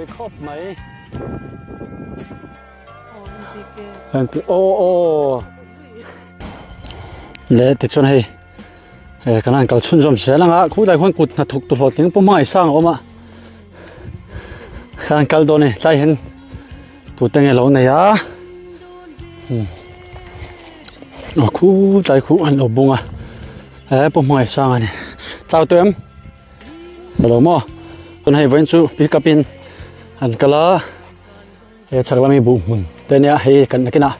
Mawi khawp mai. Aw aw. Le tichuan hei eh kan han kal chhunzawm zel ang a khulai khuan kut hnathawk tu hlawhtling pawh hmangaih sang a awm a khan kal dawn a ni tlai hian tute nge lo nei a umm aw khulai khu an lo bung a he pawh hmangaih sang a ni chau tawh em alo maw chuan hei vawiin chu pick up in an kal a he chhak lama hi buh hmun te ania hei kan nakinah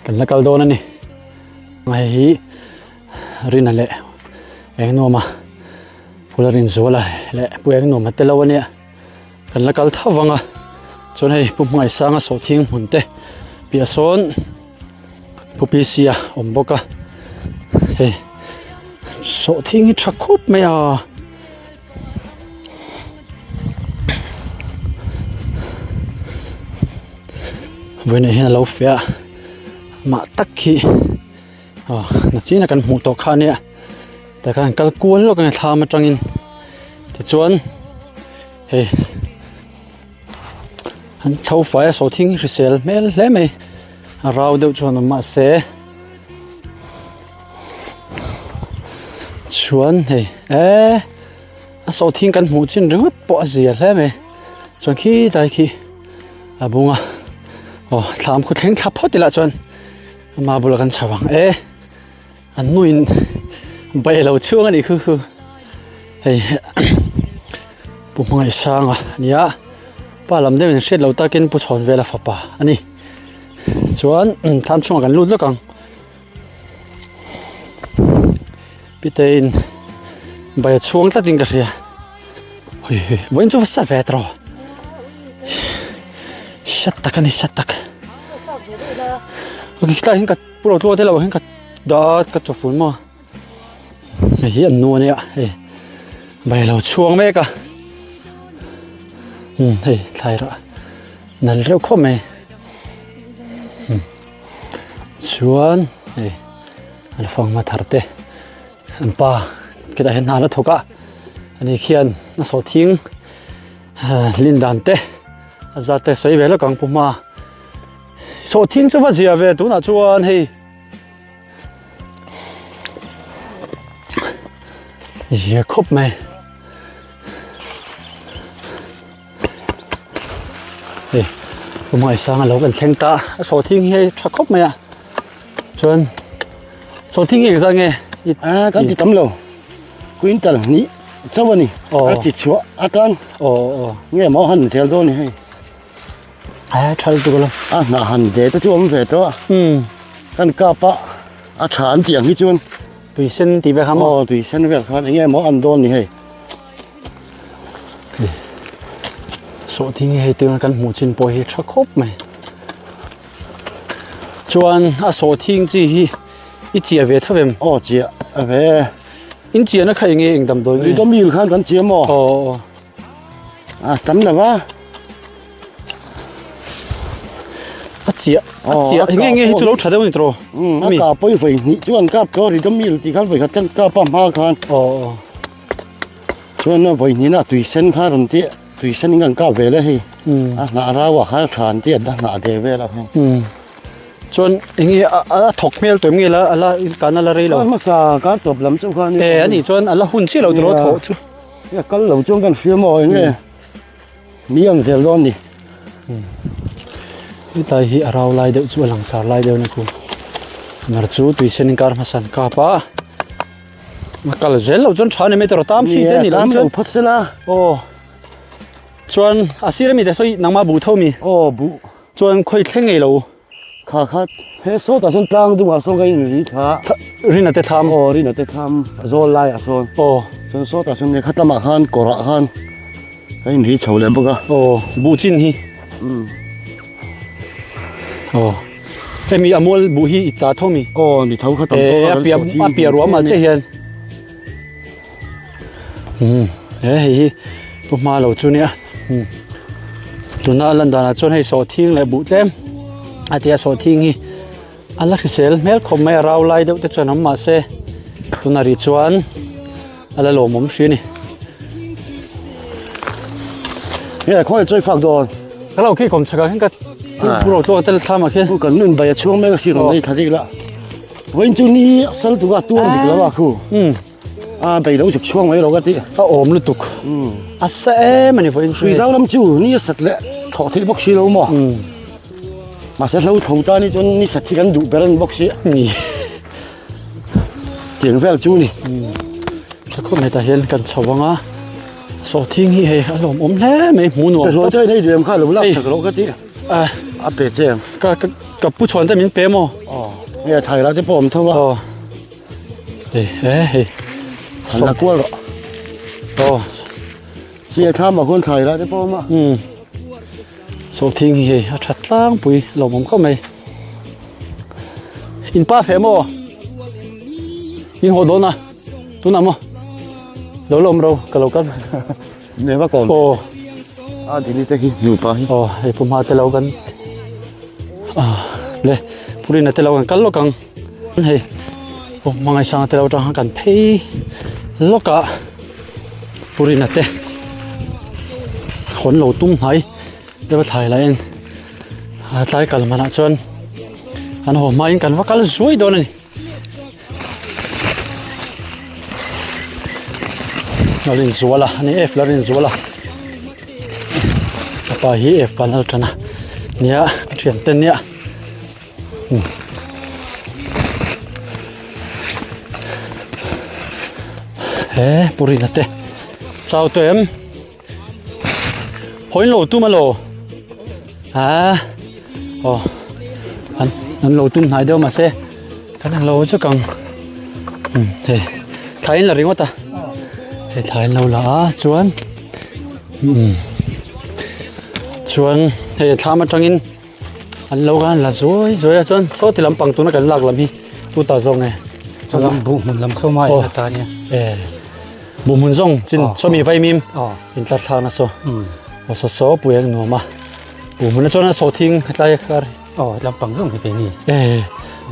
kan la kal dawn a ni hei hi rina leh eng nuama phula rin zuala leh pu eng nuama te lo ania kan la kal tho vang a chuan hei pu hmangaih sanga sawhthing hmun te piah sawn pu P C a awm bawk a hei sawhthing hi tha khawp mai a. Vawiinah hian a lo fiah a mah tak hi aw nachina kan hmuh tawh kha ania tah khan kal kual lawk anga thlam atangin tichuan hei an tho fai a sawhthing hi hrisel hmel hle mai a rau deuh chuan awm mahse chuan hei eee a sawhthing kan hmuh chin ringawt pawh a zia hle mai chuan khilai khi a bung a aw thlam khu thleng thla phawt ila chuan ama bulah kan chho ang e an nuin bai lo chhung a nih khu khu hei pu hmangaih sanga a ni a pa lam deuhin hriat lo takin pu chhawn vela fapa a ni chuan thlam chhungah kan lut lawk ang. Pitein bai a chhuang tlatin ka hria hei hei vawiin chu va sa ve tawh hriat tak a ni hriat tak ok tlaiah hian ka pu lo tluang te lo hian ka dah a ka chawfun maw hei hi an nu a nia hei bai a lo chhuang mek a umm hei thlai rah nal reuh khawp mai umm. Chuan hei an fanghma thar te an pa khitah hian hna la thawk a ani khian a sawhthing lin dan te a zat te sawi ve lawk ang pu hma sawhthing chu va zia ve tunah chuan hei zia khawp mai. Hei Umai sang a lo kan thleng ta a sawhthing hi hei tha khawp mai a chuan sawhthing hi engzah nge i a kan ti tam lo quintal hnih chauh a ni a chi chhuah atan aw aw nge maw han zel dawn ni hei a tha lutuk alawm a hnah han ve te chu awm ve tawh a kan kap a a tha an tih ang hi chuan tui sen tih vel kha maw aw tui sen vel khan enge maw an dawn ni hei Sawhthing hi hei tuna kan hmuh chin pawh hi tha khawp mai chuan a sawhthing chi hi i chiah ve tho em aw chiah a ve in chiahna kha enge eng damdawi nge ridomil khan kan chiah maw aw aw a tam lo va a chiah a chiah enge enge hi chu lo tha deuh a ni tawh a ka pawi vawi hnih chu an kap tawh ridomil tih khan vawi khat kan kap a hma khan aw aw Chuan a vawi hnihna tui sen kha rawn tih tui sen in kan kap ve le hei a hnah rau ah khan tha an tih a hnah ve vel ah hian. Chuan eng nge a thawk hmel tawh em nge la a la kan a la rei lo. A hmasa kar tawp lam chu khan. E a nih chuan a la hun chiah lo tawh thawh chu. A kal lo chuan kan hria maw eng nge mi ang zel dawn ni. Hetlai hi a rau lai deuh chu a langsar lai deuh a ni khu. Mar chu tui sen in kar hmasa an kap a. A kal zel loh chuan tha ni mai tawh tam hri te ni tam lo phawt sela aw chuan a sir ami te sawi nangma buh tho mi aw buh chuan khawi thleng ngei lo kha kha he sawtah sawn tlang dungah sawn ka in ri thla rina te thlam aw rina te thlam zawl lai ah sawn aw chuan sawtah sawn kha lamah khan kawrah khan ka in ri chho leh bawk a aw buh chin hi Aw hemi a mual buh hi i tla tho mi? Aw ni tho kha tam tawk a a piah a piah ruam ah chiah hian umm he hei hi pu hma lo chu nia umm tuna a lan danah chuan hei sawhthing leh buh tlem a tia sawhthing hi a la hrisel hmel khawp mai a rau lai deuh te chuan awm mahse tuna ri chuan a la lawmawm hri a ni. Nge khawi chawi fak dawn. Ka lo khi kawm chhakah hian ka pu ro tluang tel thlam ah khian. Kan nun bai a chhuang mek a si rawn nei tha dik la. Vawiin chu ni sal tuk a tuar dik lo a khu. A bei lo chuk chhuang mai lo ka ti. A awm lutuk. A sa em a ni vawiin chu. Hrui zau lam chu ni a sat leh thawh theih bawk si lo maw. Mahse hlo tho ta ni chuan ni sat hi kan duh ber a ni bawk si. Ni. Tiang vel chu ni. Tha khawp mai tah hian kan chho ang a. Sawhthing hi hei a lawmawm hle mai hmuh nuam tawp. Te nei duem kha lo lak sak rawh ka ti. A pe che em. Ka ka ka pu chhuan te min pe maw? Aw. Nge thai la te pawh awm tho a. Aw. Hei he hei. Han la kual rawh. Aw. Nge thla mah khuan thai la te pawh awm a. Um. Sawhthing hi hei a tha tlangpui lawmawm khawp mai. In pa fe maw? In haw dawn a. Tunah maw? Lo la awm ro ka lo kal. Ne va kawm. Aw. A dini te hi nupa hi. Aw hei pu hma te lo kan ah le purina te lo kan kal lawk ang. Hei aw hmangaihsanga te lo atang khan kan phei lawk a purina te hawn lo tum hnai deuh a thlai laiin a tlai kal manah chuan an haw hmain kan va kal zuai dawn a ni. Lalrinzuala a ni e Lalrinzuala a pa hi e pan al tan a nia ka thian te nia he purina te chau tawh em Hawiin lo tum alo ah aw an an lo tum hnai deuh mahse kan ang lo chu kang um hei thla in la ringawt a hei thla in lo la a chuan um chuan hei thlam atangin an lo khan la zuai zuai a chuan saw ti lampang tuna kan lak lam hi tu ta zawk nge chuan buh hmun lam saw mai a ta nia e buh hmun zawng chin sawmi vaimim in tlar thlak na saw aw saw saw pui a nuam a buh hmun a chuan a saw thing tlai kar aw lampang zawng hi keini e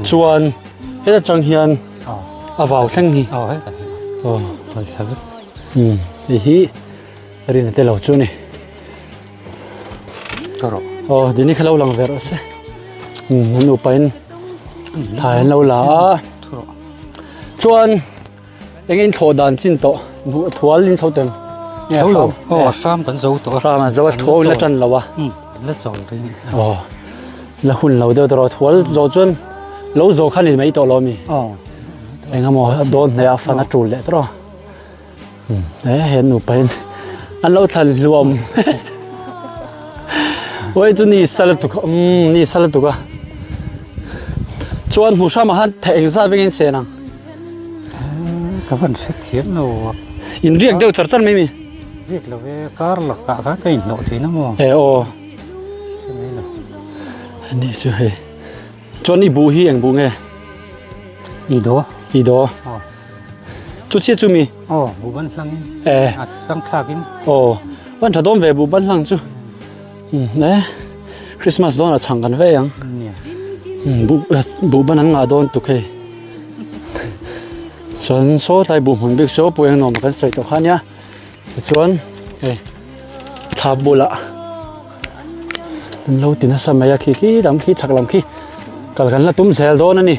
chuan heta tang hian a vau thleng hi aw heta aw um hei hi rin a te lo chu ni. Ka rawh. Aw dini kha lo lang ve rawh se. Um an nupa in thlai an lo la a. Chuan eng in thlawh dan chin tawh thual in chho teng. Tho lo. Aw hram kan zo tawh a. Hram an zo a thual la tan lo a. Um la chawl reng. Aw la hun lo deuh tawh thual zo chuan lo zo kha ni mai tawh lo mi. Aw. Engemaw dawn hne a fan a tul leh tawh. E he nupa in an lo thlan hluam oi chu ni sal tuk um ni sal tuk a chuan hmu hrama han the eng zat vengin sen ang ka van hre thiam lo in riak deuh char char mai mi riak lo ve kar lakah khan ka inhnawh thin a maw e aw ani chu hei chuan i buh hi eng buh nge i do i do Chu chiah chu mi? Aw, bu ban hlang in. Eh. A chang thlak in. Aw, ban tha dawn ve bu ban hlang chu. Hmm, eh. Christmas dawn a chang kan ve ang. Hmm, bu bu ban an ngah dawn tuk hei. Chuan saw tlai bu hmun bik saw pawh eng nuam kan sawi tawh kha nia. Tichuan hei thla bulah an lo ti nasa mai a khi khi lam khi chhak lam khi kal kan la tum zel dawn a ni.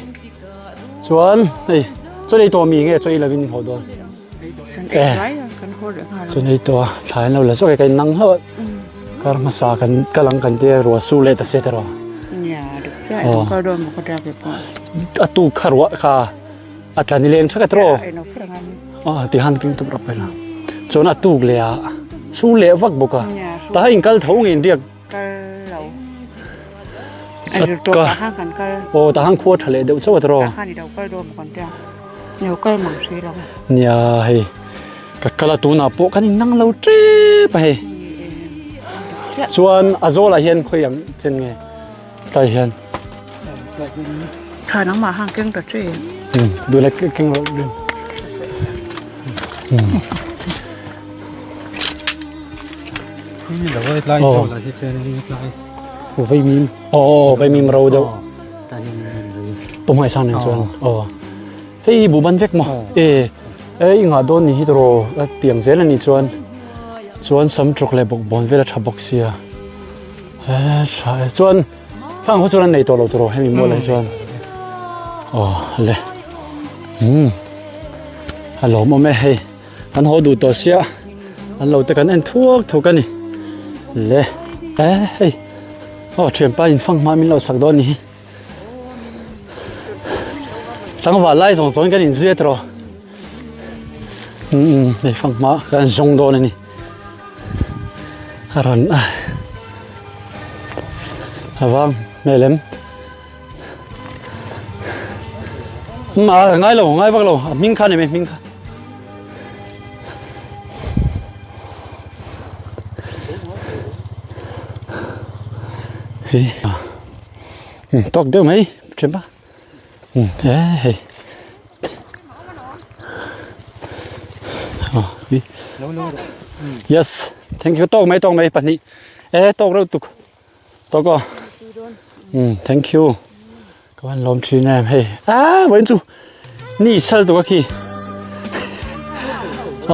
Chuan hei chaw ei tawh mi nge chaw ei lovin in haw dawn? Chaw ei tawh a thlai an lo la zawk e ka innang hlauh a kar hmasa kan kal ang kan tia ruah sur leh ta se te rawh. A tuk kha ruah kha a tla ni leng thak a tiraw? Aw tihan keng tuk rawh paina. Chuan a tuk leh ah sur leh vak bawk a tah in kal tho nge in riak. Kal lo. Ka kan kal. Aw ta hang khua tha leh deuh chauh a tiraw. Ta khan i lo kal dawn maw kan tia. Ni lo kal mang si lo. Nia hei ka kal a tunah pawh kan innang lo tep a hei. Chuan a zawlah hian khawi ang chen nge tlai hian. Tha nangmah hang keng ta che. Duh leh keng rawh dun. Aw vaimim ro deuh pawh hmai sang nen chuan aw hei bu ban vek maw e e i ngah dawn ni hi tiraw a tiang zel a nih chuan. Chuan samtrawk leh bawkbawn vel a tha bawk sia. He tha e. Chuan thlang ho chuan an nei tawh lo tawh hemi mual ah hi chuan. Aw le. Umm a lawmawm e hei. An haw duh tawh sia an lo te kan en thuak thuak a ni. Le e hei aw thianpa in fang hma min lo sak dawn a ni hi. Tlangval lai zawng zawngin kan inzui a tawh. Umm hei fang hma kan zawng dawn a ni. A rawn a a vang hmel em. Umm a ngai lo ngai vak lo a hming kha a ni mai hming kha. Hei tawk deuh mai ṭhen a. Umm he hei yes thank you tawk mai tawk mai pahnih e tawk reuh tuk tawk aw umm thank you ka van lawm thin em hei ah vawiin chu ni sal tuk a khi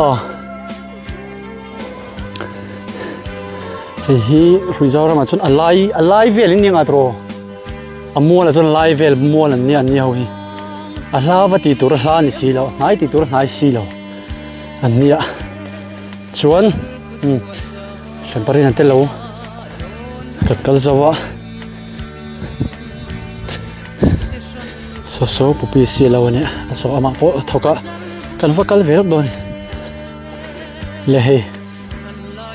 aw hei hi hrui zoramah chuan a lai a lai vel in ni ang a tawh. A mual ah chuan lai vel mual an nia an ni ho hi a hla va tih tur a hla a ni si lo hnai tih tur a hnai si lo an nia chuan umm hranparin an tel lo kan kal zo a saw saw pupi si lo a nia a saw amah pawh a thawk a kan va kal ve lawk dawn le hei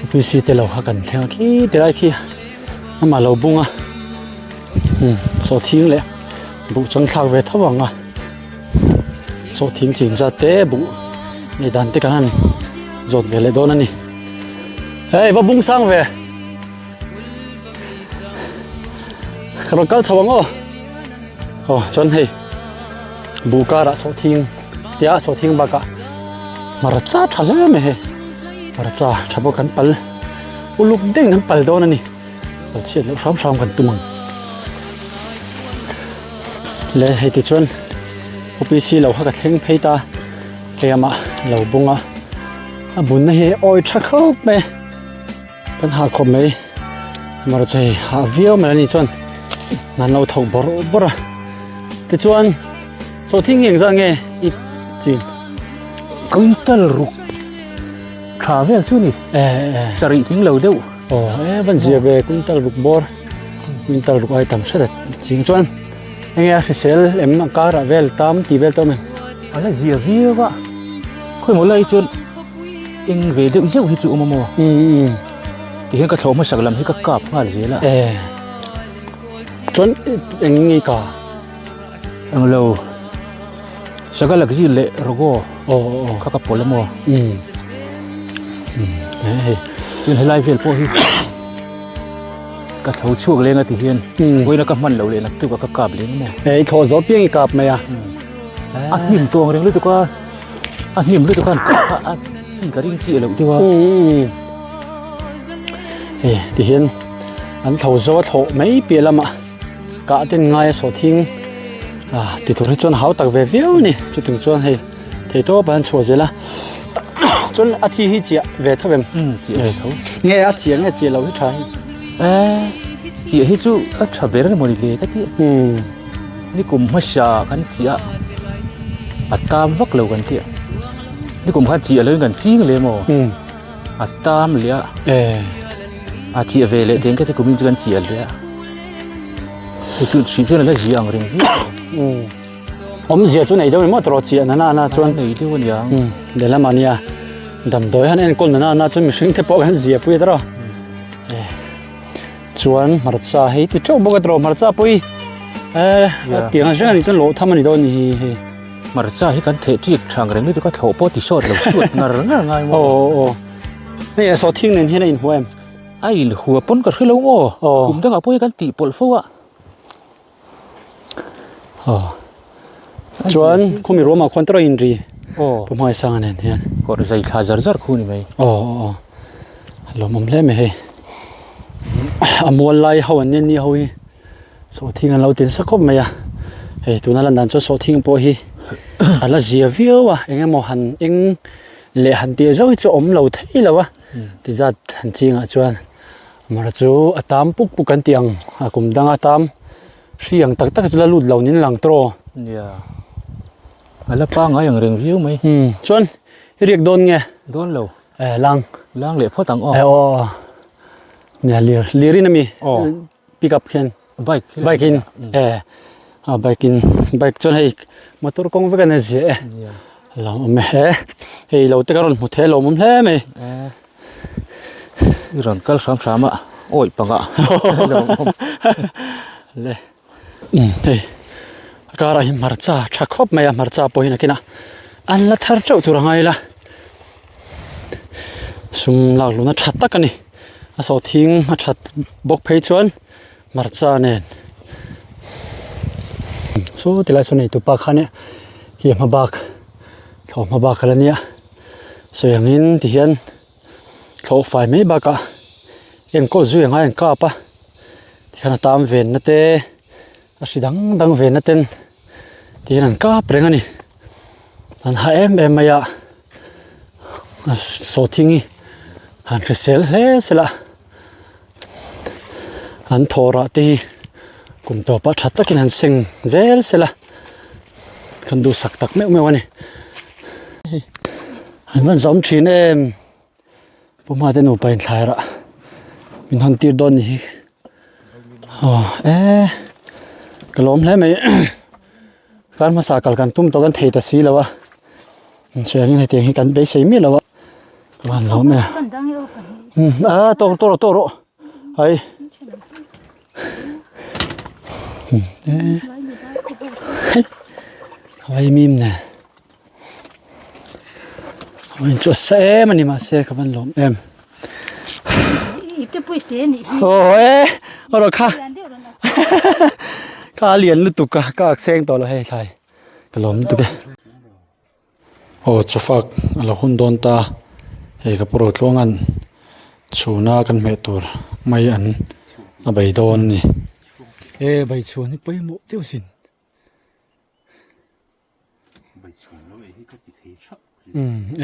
pupi si te lo kha kan thleng a khi ti lai khi. Amah lo bung a umm sawhthing leh buh chuan thlak ve tho ang a sawhthing chin zat te buh nei dan te kan han zawt ve leh dawn a ni hei va bung sang ve ka rawn kal chho ang aw aw chuan hei buh karah sawhthing tia sawhthing bakah hmarcha tha hle mai hei hmarcha tha bawk an pal. Uluk deuhin an pal dawn a ni. Pal chhiat loh hram hram kan tum ang. Le hei ti chuan OPC lo kha ka thleng phei ta. Hei amah lo bung a. A bunna hi awi tha khawp mai. Kan ha khawp mai. Amaherawhchu chu hei hah viau mai a ni chuan nan lo thawk bawrh bawrh a. Tichuan sawhthing hi engzah nge i chin? Quintal ruk. Tha vel chu ni. Sarih tling lo deuh. Aw e van zia ve quintal ruk bawr quintal ruk ai tam hret ching chuan enge a hrisel em a karah vel tam tih vel tawh mai. A la zia viau a khawimaw lai chuan eng ve deuh zeuh hi chu awm a maw. Ti hian ka thlawh hmasak lam hi ka kap nghal zel a. E chuan eng nge ka. Eng lo Sagalak zil leh Rogo kha ka pawlh a maw? Hei tin helai vel pawh hi ka tho chhuak leng a ti hian vawiin a ka hman loh leh naktuk a ka kap leng a maw? Hei thaw zawh piang i kap mai a. A hnim tawng reng lutuk a, a hnim lutuk a an kap kha a chi ka ring chiah loh deuh a. Hei ti hian an tho zo a thlawh mai piah lamah. Kah ten ngai a sawhthing ah ti tur hi chuan hau tak ve viau a ni chuting chuan hei thei tawp a han chhuah zel a chuan a chi hi chiah ve tho em umm chiah ve tho nge a chiah nge chiah lo hi tha hi eh chiah hi chu a tha ber a ni maw ni le ka ti umm ni kum hmasa kan chiah a tam vak lo kan tia ni kum khan chiah lo in kan ching lem aw umm a tam leh a eh a chiah ve leh teng ka ti kumin chu kan chiah leh a hei tun hrih chuan a la zia ang reng viau umm awmzia chu nei deuh ni maw tawrh chiah nana na chuan nei deuh a nia umm lehlam ah nia damdawi han enkawl nana na chuan mihring te pawh kan zia pui a tawrh eh chuan hmarcha hei ti teuh bawk a tawrh hmarcha pawh hi eh a tiang a hreng a nih chuan lawh tham a ni dawn a ni hi hei. Hmarcha hi kan theh ṭik ṭhang reng lutuk a thlawh pawh ti sawt lo suat ngar ngar ngai maw? Aw aw aw. Hei a sawhthing nen hian a inhua em? A inhua pawn ka hre lo maw? Aw. Kum dangah pawh hi kan tih pawlh fo a. Aw. Chuan khumi ruamah khuan tawrh a inri. Aw. Pu Hmaisanga nen hian. Kawr zai thla zar zar khu ni mai. Aw aw aw. Lawmawm hle mai hei. A mual lai ho an nia ni ho hi. Sawhthing an lo tin sa khawp mai a, hei tuna lan dan chuan sawhthing pawh hi a la zia viau a, eng emaw han eng Leh han tih zo hi chu awm lo thei lo a ti zat han chingah chuan mara chu a tam puk puk kan tih ang a kum danga tam hri ang tak tak chu la lut lo nin lang tawh nia a la pangai ang reng viau mai um chuan i riak dawn nge dawn lo eh lang lang leh phawt ang aw eh aw nia lir lirin ami aw pick up khian bike bike in eh a bike in bike chuan hei motor kawng vek a ni zia e lo awm e he hei lo te ka rawn hmu thei a lawmawm hle mai i rawn kal hram hram a awih panga le hei a karah hian hmarcha tha khawp mai a hmarcha pawh hi nakinah an la thar teuh tur a ngai la sum lak luhna tha tak a ni. A sawhthing a that bawk phei chuan hmarcha nen chu tilai saw nei tupa khan hi a hma bak thlawh hma bak a la nia sawi angin tihian thlawh fai mai bakah enkawl zui a ngai an kap a tikhian a tam venna te a hri dang dang venna ten tihian an kap reng a ni an ha em em mai a. Sawhthing hi han hrisel hle sela an thaw rah te hi kum tawpah tha takin han seng zel sela kan duhsak tak meuh meuh a ni an van zawm thin em pu hma te nupa in thlai rah min hawn tir dawn ni hi aw e ka lawm hle mai. Kar hmasa kal kan tum tawh kan thei ta si lo a chuan hetiang hi kan beisei miah lo a van lo mai a a tawk tawk rawh tawk rawh hai vai mim nen in chu a sa em a ni mahse ka van lawm em aw e rawh kha kha a lian lutuk a ka ak seng tawh lo hei thlai ka lawm lutuk e aw chawfak a lo hun dawn ta hei ka pawh tluangan chhuna kan hmeh tur mai an a bei dawn a ni e bai chhuan hi pawimawh deuh sin.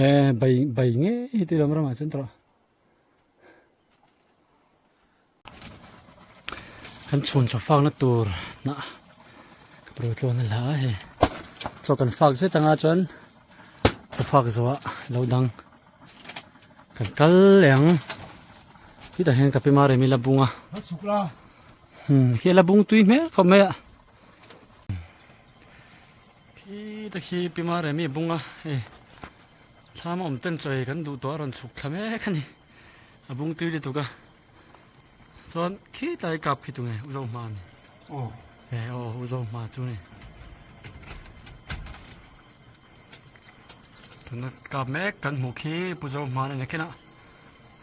E bai bai ngei ti lam ramah chuan tawh kan chhun chaw fak na tur nah ka pro tlawn a hla a hei chaw kan fak zet anga chuan chaw fak zawh ah lo dang kan kal leh ang khitah hian ka pi maremi la bung a khi la bung tui hmel khawp mai a. Khi te khi Pi Maremi bung a hei thlam a awm ten chaw ei kan duh tawh a rawn chhuk thla mek a ni a bung tui lutuk a chuan khi tlai kap khi tunge u Zohma a ni e aw u Zohma chu a ni tuna kap mek kan hmuh khi Pu Zohma a ni nakinah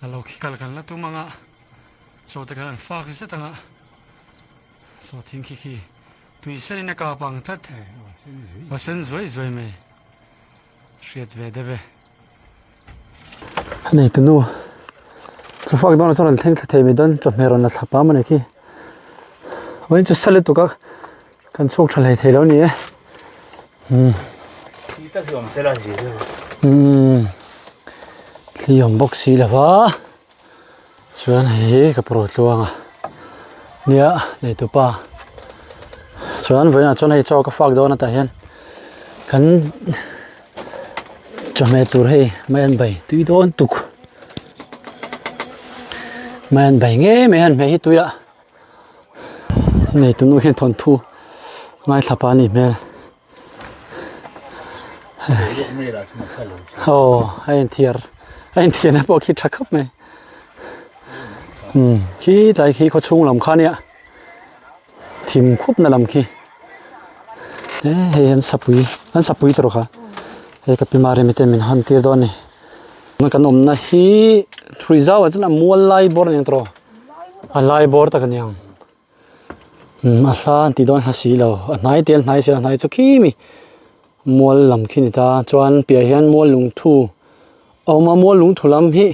a lo khi kal kan la tum ang a chaw te khan an fak zet ang a saw thing khi khi. Tui sen in a kap ang tlat. A sen zuai zuai mai. Hriat ve deuh e. A nei tunu. Chu fak dawn ah chuan rawn thleng thla thei mai dawn chawhmeh rawn la thla pam a ni khi. Vawiin chu sa lutuk a kan chhuak tha hlei thei lo a ni e. Umm. Umm. Thli awm bawk si lo va. Chuan hei hi ka pawh tluang a nia neitu pa chuan vawiinah chuan hei chaw ka fak dawn a tah hian kan chawhmeh tur hei mai an bai tui dawn tuk mai an bai ngei mai an hmeh hi tui a neitu nu hian thawnthu ngaithla pa a nih hmel. Aw a inthiar a inthiarna pawh khi tha khawp mai umm khi tlai khi khaw chhung lam kha nia thim khup na lam khi e hei an sapui an sapui tur kha hei ka pi mari mite min hawn tir dawn a ni kan awmna hi thui zau ah chuan a mual lai bawr a ni ang tawh a lai bawr tak a ni ang. Umm a hla an tih dawn hla si lo a hnai te an hnai si lo a hnai chu khi mi mual lam khi ni ta chuan piah hian mual lungthu a awm a mual lungthu lam hi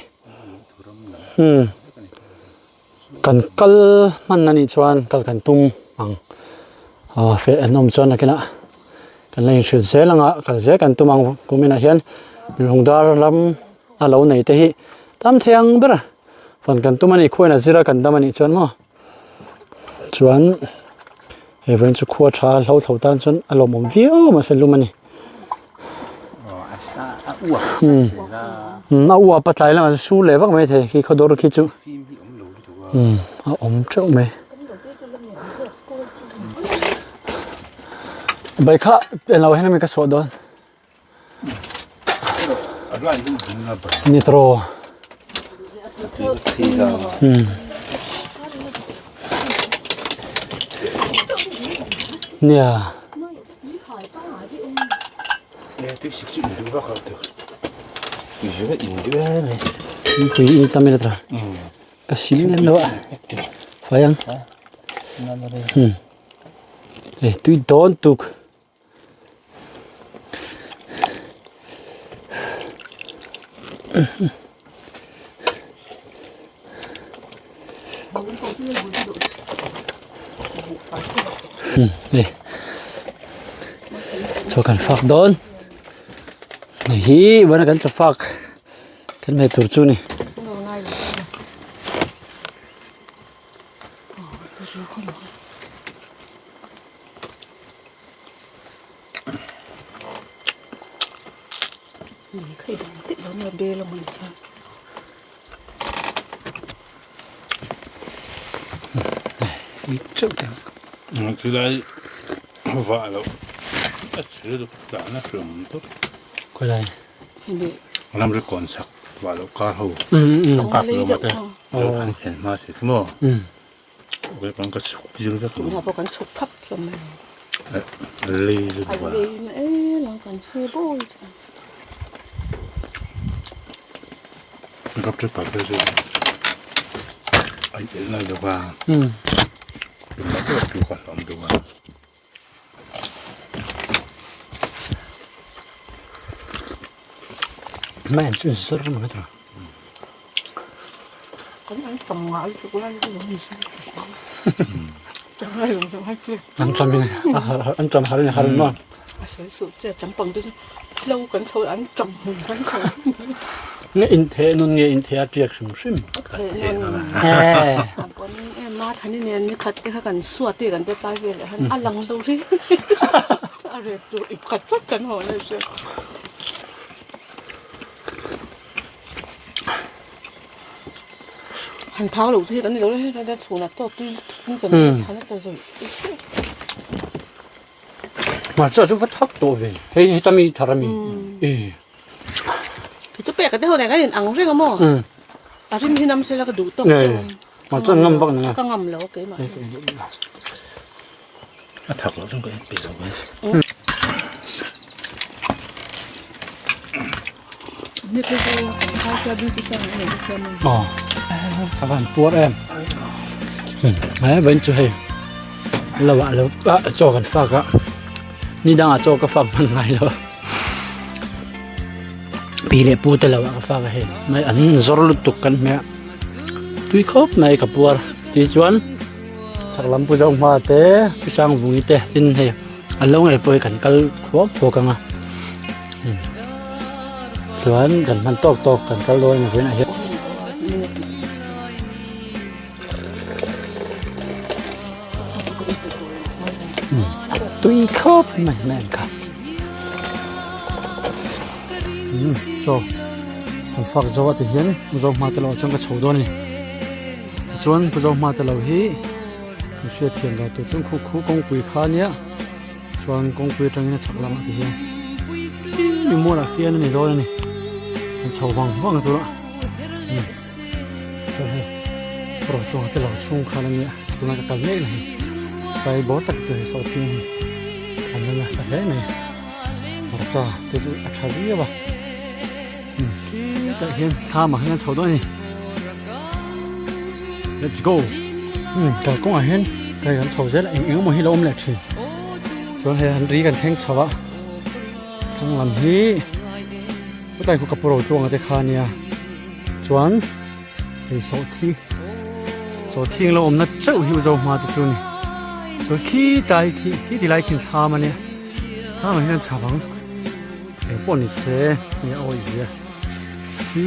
umm kan kal hman a nih chuan kal kan tum ang ah feh an awm chuan nakinah kan la inhrilh zel anga kal zel kan tum ang kuminah hian. Lungdar lam a lo nei te hi tam thei ang ber a fan kan tum a ni khuain a zir a kan dam a nih chuan maw chuan he vawiin chu khua tha hlo thlo tan chuan a lawmawm viau mahse lum a ni umm a uap a tlai lamah chuan sur leh vak mai thei khi khawdawr khi chu umm a awm teuh mai bike kha englo hian ami ka chhuah dawn. Nitro. Nia. Tui in tam ila tra. Ka sim lem lo a. Fai ang. Tui dawn tuk. Hei chaw kan fak dawn hei hi vawiin a kan chaw fak kan hmeh tur chu a ni. Ramri kawn chak vah loh kar ho kap lo mah te an thlen hma thei chu maw. Nge intheh nun nge intheh a tiak hrim hrim. Hmarcha chu va thak tawh ve hei heta mi thar a mi e. Hmarcha an ngam vak nang a. A thak loh chuan ka en peih lo mai. Aw ka van puar em he vawiin chu hei lo ah lo ah chaw kan fak a ni dangah chaw ka fak hman ngai lo pi leh pu te lo ah ka fak a hei mai an zawr lutuk kan hmeh a tui khawp mai ka puar tichuan. Chak lam pu zawk hma te pu sang vungi te tin hei an lo ngei pawh hi kan kal khuak khuak ang a chuan kan hman tawk tawk kan kal dawn a ni vawiinah hian. Tui khawp mai mai ang kha chaw kan fak zo a ti hian zo hma te lo chuan ka chho dawn a ni. Tichuan Pu Zohma te lo hi kan hriat thiam dan tur chuan khu khu kawngpui kha ania chuan kawngpui atangin a chhak lamah ti hian mi mualah khian a ni dawn a ni an chho vang vang a tura chuan hei rawtluang te lo chhung khan ania tuna ka kal mek na hi tlai bawr tak chu hei sawhthing hi an la nasa hle mai hmarcha te chu a tha viau a. Khitah hian thlam ah hian an chho dawn a ni let's go kalkawngah hian hei kan chho zel a eng eng emaw hi a lo awm leh thin chuan hei an ri kan thleng chho a thlang lam hi tlai khu ka pu ro tluanga te kha ania chuan hei sawhthi sawhthing lo awmna teuh hi u zo hma te chu a ni chuan khi tlai khi khi ti lai khi thlam ania thlam ah hian an chho ang. Eng pawh ni se hei a awih zia chu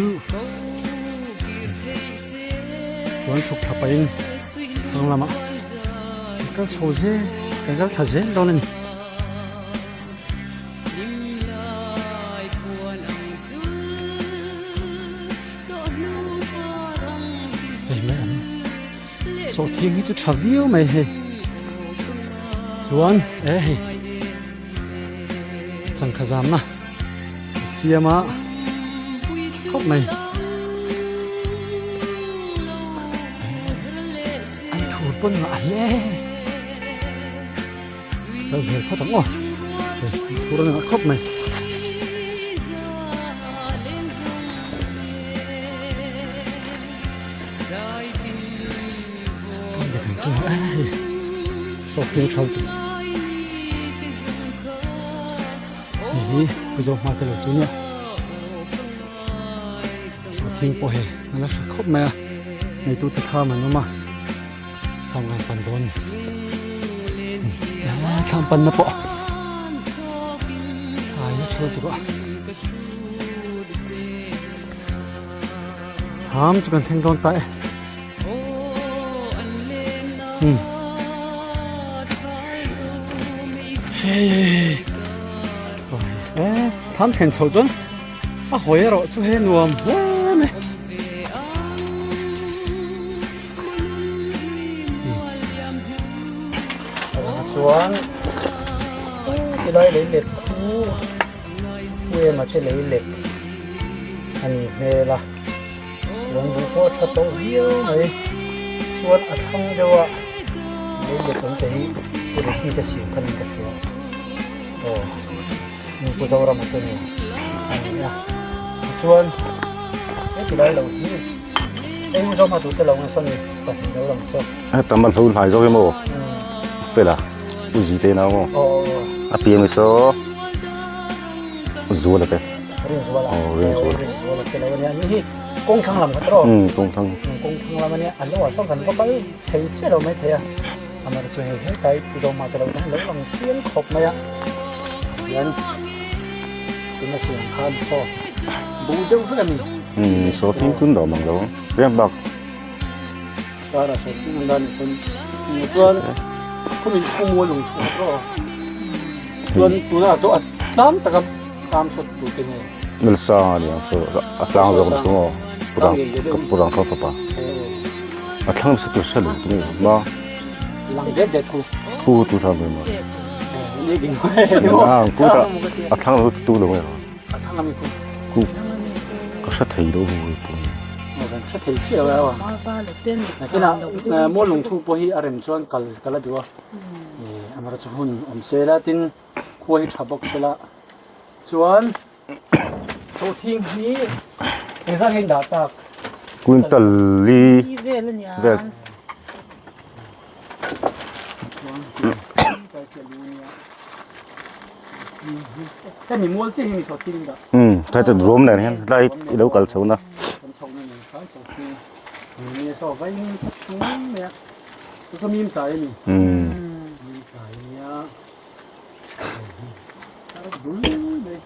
chuan chhuk thla pahin thlang lamah kan kal chho zel kan kal thla zel dawn a ni. Hei mai an sawhthing hi chu tha viau mai hei chuan e hei changkha zamna siam a khawp mai an thur pawn ngah hle kal zel phawt ang aw an thur a ngah khawp mai. Sawhthing tha lutuk hei hi pu zawk hma te lo chu nia sawhthing pawh hei a la hre khawp mai a neitu te thlam an awm a thlam an pan dawn a thlam pan na pawh thlai a tha lutuk a. Thlam chu kan thleng dawn ta e. Hmm. Hei. E, thlam thlen chho chuan a hawi erawh chu he nuam hle mai. Chuan tilai lei let khu Pu ema te lei let a ni hmel a, lungbu pawh a tha tawh viau mai. Chuan a thlang deuh a lei let awm te hi Pu Ricky te siam khan in ka hria. Aw ni Pu Zorama te nen a ni a. Tichuan heti lai lo hi eng zawng hma tute lo nge saw ni pahnih lo lang saw. Heta mal ho hlai zawk emaw fela u zi te nau a piang hi saw zuala te Rinzuala aw Rinzuala Rinzuala te lo ania ni hi kawng thlang lam kha tawh kawng thlang kawng thlang lam ania an lo ah saw kan va kal thei chiah lo mai thei a amah chu hei hetlai pu zawng mah te lo tan lo lang chiang khawp mai a hian tuna siam khan saw buh deuh vek a ni saw thing chun dawm ang lo tlem bak Kara saw thing an dan pawn chuan khumin khawmual lung thu a tawh chuan tuna saw a tlang taka tlang sawt tur te nge Nalsang a ni ang saw a tlang zawk ang saw purang purang kha fapa a thlang sa tur sa lu tu nge ma lang det det khu khu tu tham ve ma ni ding ang ku ta a thlang lo tu lo nge a thlang ami khu khu ka hre thei lo hu tu kan hre thei chiah lo a kina mual lung thu pawh hi a rem chuan kal kal a duh a amara chu hun awm se la tin khua hi tha bawk se la chuan sawhthing hi engzat nge in dah tak quintal li vel Hemi mual chiah hi mi sawhthing dah. Thai te ruam nen hian tlai i lo kal chho na. Kan chho na nen khan sawhthing ni saw vai ni sa chung mai a. Chu chu mim tlai a ni. Mim tlai a nia. Tar bul mai.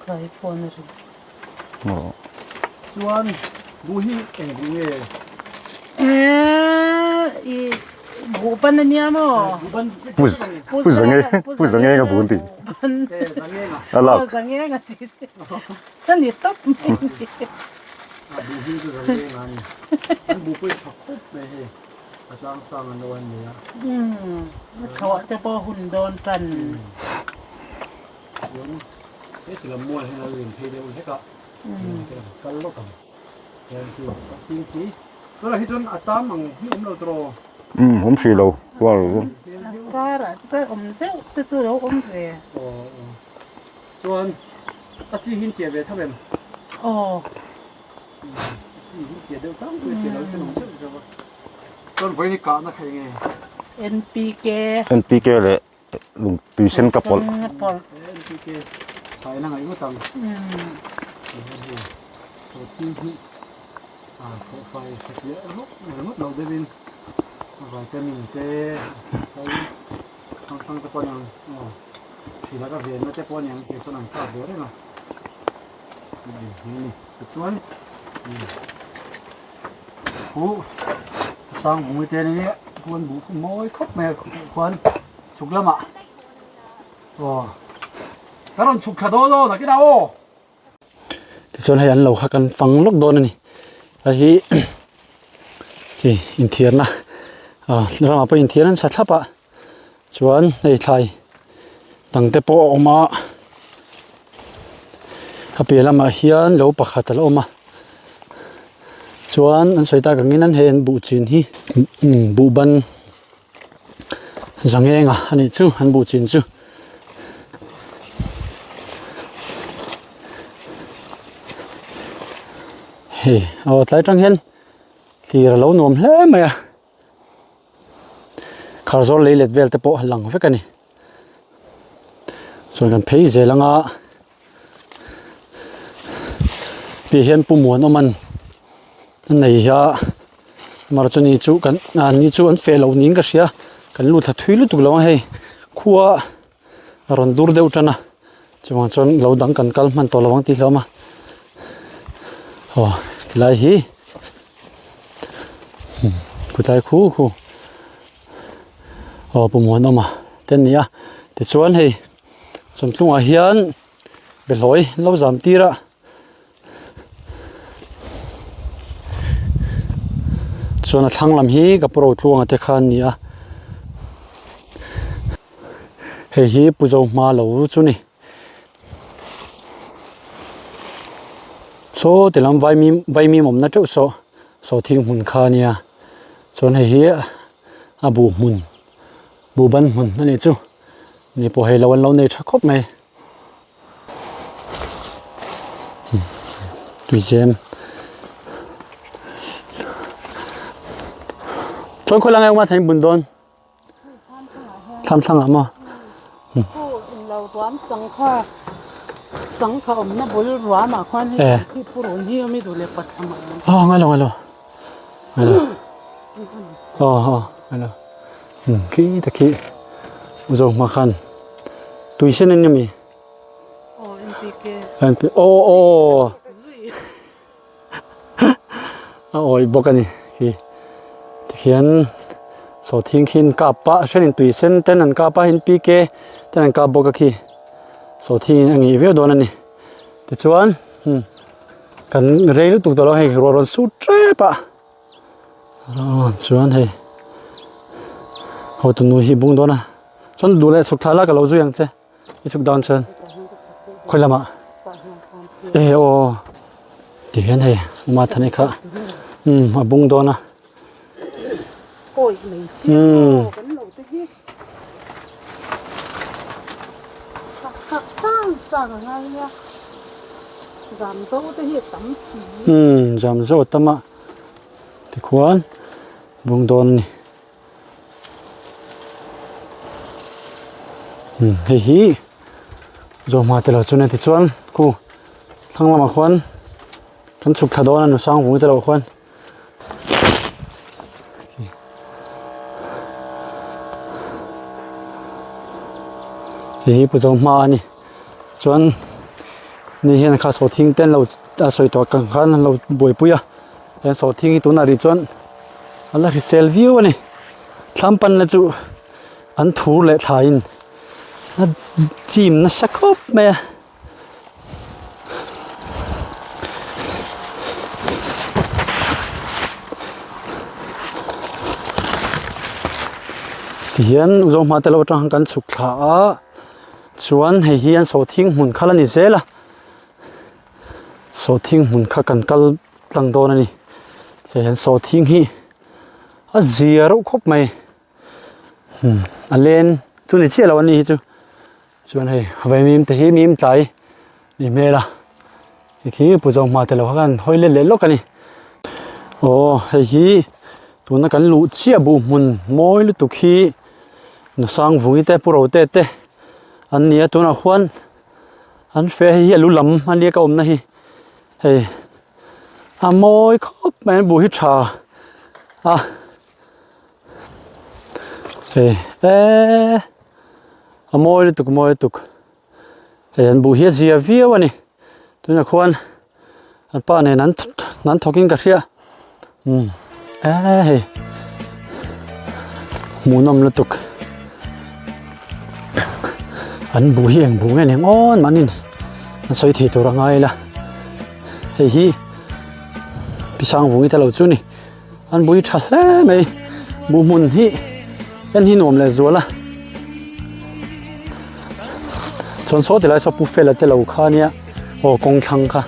Tlai pawn a ri. Chuan buh hi eng buh nge? I buh ban a nia maw? Pu zange pu zange ka buh an ti. A lak. Zange a ti. A ni tawp mai. Buh hi chu zange a ni. An buh pawh hi tha khawp mai hei. A tlang sang an lo an nei a. Thlawh te pawh hun dawn tan. Chuan heti lam mual hian a rin phei deuh hlek a, kal lawk ang hian chu a fing khi. Tunah hi chuan a tam ang hi awm lo tawh. Umm awm hrih lo kual lo. A karah te chuan awm zeuh te chu lo awm ve. Aw chuan a chi hi in chiah ve tho em? Aw. A chi hi chiah deuh tlangpui a chiah lo chuan awm zeuh zeuh a. Chuan vawiin hi kahna kha eng nge? NPK. NPK leh lung tui sen ka pawlh. Thil a venna te pawh a niang tih chuan an kap ve reng a. Ni tichuan khu sang vung te ni khuan buh khu mawi khawp mai a khuan chhuk lamah aw ka rawn chhuk thla dawn aw nakinah aw. Tichuan hei an lo kha kan fang lawk dawn a ni hei hi khi inthiarna ah ramah pawh inthiar an sa thlap a chuan hei thlai dang te pawh a awm a a piah lamah hian lo pakhat a la awm a chuan an sawi tak angin an hei an buh chin hi buh ban Zangenga a nih chu an buh chin chu. Hei aw tlai tang hian thlir a lo nuam hle mai a kharzawl lei let vel te pawh a lang vek a ni chuan kan phei zel anga tih hian pu muanawm an a nei a mar chu ni chu kan ah ni chu an feh loh niin ka hria kan lut thla thui lutuk lo ang hei khua a rawn dur deuh tan a chuvang chuan lo dang kan kal hman tawh lo ang tih hlawm a aw tilai hi khutlai khu khu aw pu muanawma te an ni a tichuan hei. Chawmtlungah hian behlawi lo zam tir a chuan a thlang lam hi ka pu Rotluanga te kha an ni a hei hi Pu Zohma lo chu ni saw ti lam vaimim vaimim awmna teuh saw saw thing hmun kha a nia chuan hei hi a buh hmun buh ban hmun a nih chu. Ni pawh hei lo an lo nei tha khawp mai. Tuizem. Chuan khawi lai nge thei bun dawn? Thlam thlang ah maw? Lo ruam chang kha chang kha awm na bul ruam ah khuan hei khi purun hi awm i duh leh pathlam ah. Aw ngai lo ngai lo. Ngai lo. Aw aw ngai lo. Khi ta khi zo hma khan tui sen an ni mi aw aw a awi bawk a ni khi tikhian sawhthing khi an kap a a thenin tui sen ten an kap a npk ten an kap bawk a khi sawhthing in a ngei viau dawn a ni tichuan kan rei lutuk tawh lo hei ruah rawn sut tep a. Aw chuan hei hotu nu hi bung dawn a chuan duh leh chhuk thla la ka lo zui ang che i chhuk dawn chuan khawi lamah e aw ti hian hei uma thani kha um a bung dawn a um um zam zo a tam a. Tikhuan bung dawn a ni. Hmm, hei hi zawhma te lo chu nia tichuan khu thlang lamah khuan kan chhuk thla dawn a nusang vung te lo khuan hei hi pu zawhma a ni chuan ni hian kha sawhthing te an lo a sawi tawh ang khan an lo buaipui a. Heng sawhthing hi tunah rih chuan a la hrisel viau a ni thlam panna chu an thur leh thlaiin a chim nasa khawp mai a. Tihian Zohma te lo atang kan chhuk thla a chuan hei hi an sawhthing hmun kha la ni zel a sawhthing hmun kha kan kal. tlang dawn a ni hei hian sawhthing hi a zia reuh khawp mai hmm a len chu ni chiah lo a ni hi chu chuan hei vaimim te hi mim tlai ni hmel a hei khi pu zawng hma te lo khan hawi let leh lawk a ni aw hei hi tuna kan luh chiah buh hmun mawi lutuk hi nasang vungi te pu rote te an ni a tunah khuan an feh hei hi a lu lam a nia ka awmna hi. Hei a mawi khawp mai an buh hi tha a hei eee. A mawi lutuk mawi lutuk. Hei an buh hi a zia viau a ni. Tunah khuan an pa nen an an thawk in ka hria. Umm eee hei hmuhnawm lutuk. An buh hi eng buh nge ni ang aw mahni an sawi thei tur a ngai ila. Hei hi Pisang vung i ta lo chu ni. An bui tha hle mai buh hmun hi en hi nuam leh zual a chuan saw tilai saw pu fela te lo kha ania aw kawng thlang kha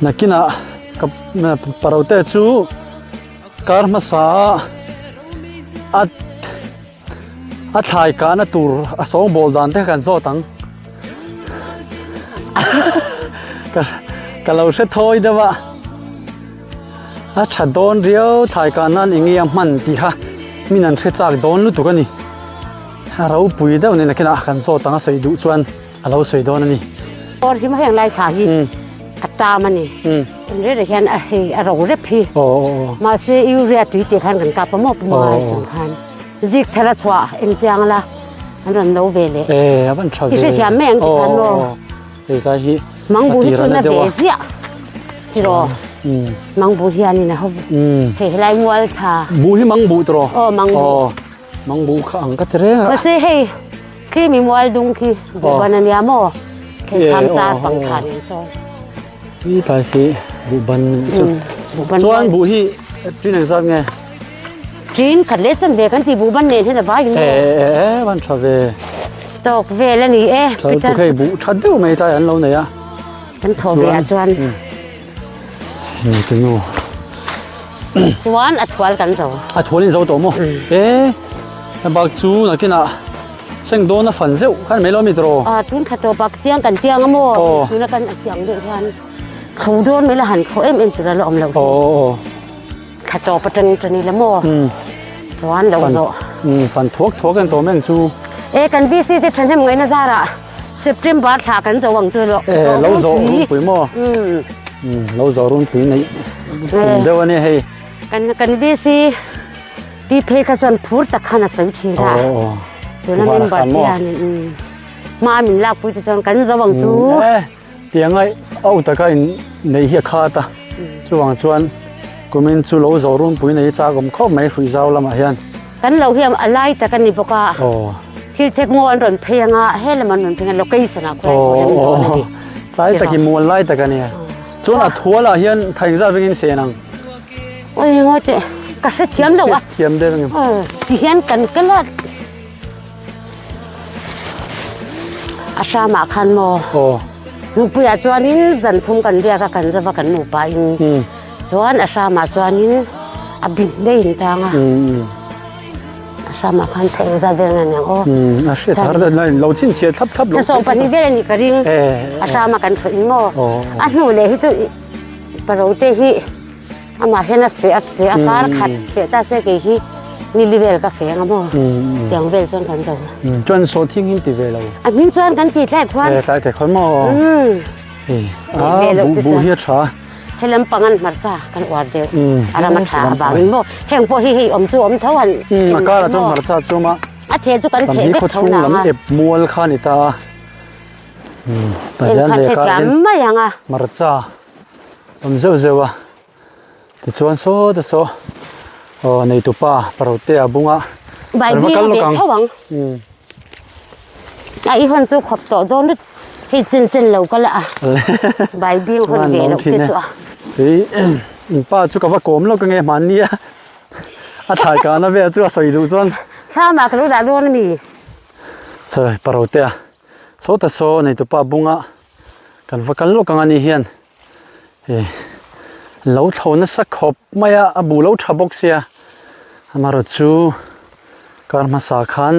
nakinah ka parote chu kar hmasa a A thlai kahna tur a sawngbawl dan te kha kan zawt ang. Ka ka lo hre thawi deuh a. A tha dawn riau thlai kah nan eng nge a hman tih kha min an hre chak dawn lutuk a ni. A ropui deuh nen nakinah kan zawt ang a sawi duh chuan a lo sawi dawn a ni. Awr hi heng lai thla hi a tam a ni. Kan reh reh hian a hei a ro rep hi. Mahse urea tui tih khan kan kap a maw pu Maw Aison khan. Zik thar a chhuah en chiang la an rawn lo ve leh. E a van tha ve. I hrethiam mai ang ti khan maw. Hei tlai hi Mangbu hi chu na ve ziah tiraw. Mangbu hianin a ho hei helai mual thla. Bu hi mangbu tiraw. Aw mangbu. Mangbu kha ang ka ti reng a. Mahse hei khi mi mual dung khi buhban a nia maw khi tham char pang tha nen sawn. Khi tlai khi buhban chu. Chuan buh hi tin engzat nge? Tin khat leh san ve kan ti buhban nen hian a vai in maw? E e e van tha ve. Tawk vel a ni e. Tha lutuk hei buh tha deuh mai tlai an lo nei a. Kan thaw ve ah chuan. Ni chu nu. Chuan a thual kan zo. A thual in zo tawh maw? E a bak chu nakinah seng dawn a fan zeuh khan mai lo mi tawh. A tun thla tawp ah tiang kan tiang a maw? Tuna kan a tiang deuh hian tho dawn mai la han tho em em tur a la awm lo. Thla tawp atang tani la maw? Chuan lo zawh. Fan thuak thuak an tawm em chu. E kan VC te thahnem ngaihna zarah September thla kan zo ang chu lo. E lo zawh runpui maw? Lo zawh runpui neih tum deuh a ni hei. Kan kan VC pi phei kha chuan phur tak khan a sawi thin a. Tuna member te hianin hma min lakpui te chuan kan zo ang chu. Tianga au taka in nei hi a khat a, chuvang chuan kumin chu lo zawh runpui nei chak awm khawp mai hrui zau lamah hian. Kan lo hi a lai tak a ni bawk a, thil thek ngaw an rawn phei anga he lam an rawn phei anga location ah khuai a rem dawn a ni. Tlai takin mual lai tak a ni. Chuan a thualah hian thai engzat vengin sen ang? Oi ngaw teh ka hrethiam lo a. Hrethiam deuh ang em? Tihian kan kal a. A hramah khan maw Nupui-ah chuanin zan thum kan riak a kan zava kan nupa in chuan a hramah chuanin a bit daih in tang a a hramah khan thei engzat vel nge niang aw a hriat har lo chhinchhiah thlap thlap lo thla 12 vel a nih ka ring a hrama kan thawh in maw a hnu leh hi chu parote hi Amah hian a feh a feh a kar khat feh ta se kei hi nili vel ka feh anga maw tiang vel chuan kan zo. Chuan saw thing hin ti ve lo. A hming chuan kan ti tlai khuan. Eh tlai te khuan maw. A bu bu hi a tha. He lampang an hmarcha kan uar deuh. A ram a tha avangin maw heng pawh hi hei awm chu awm tho han. A karah chuan hmarcha chu awm a. A theh chu kan theh vek tho nang a. Lam ep mual kha ni ta a. Tah hian leh kar hian hmarcha. Awm zeuh zeuh a tichuan saw te saw aw nei tupa parote a bunga kan va kal lawk ang a i hawn chu khawp tawh dawn lut hei chen chen lo kal a bai bing hawn ve loh te chu a hei in pa chu ka va kawm lawk ange hmanni a a thlai kahna vel chu a sawi duh chuan thlamah ka lo dah dawn ami sawi parote a saw te saw nei tupa bunga Kan va kal lawk ang a ni hian eh lo thlo nasa khawp mai a a bu lo tha bawk sia amaherawh chu kar hmasa khan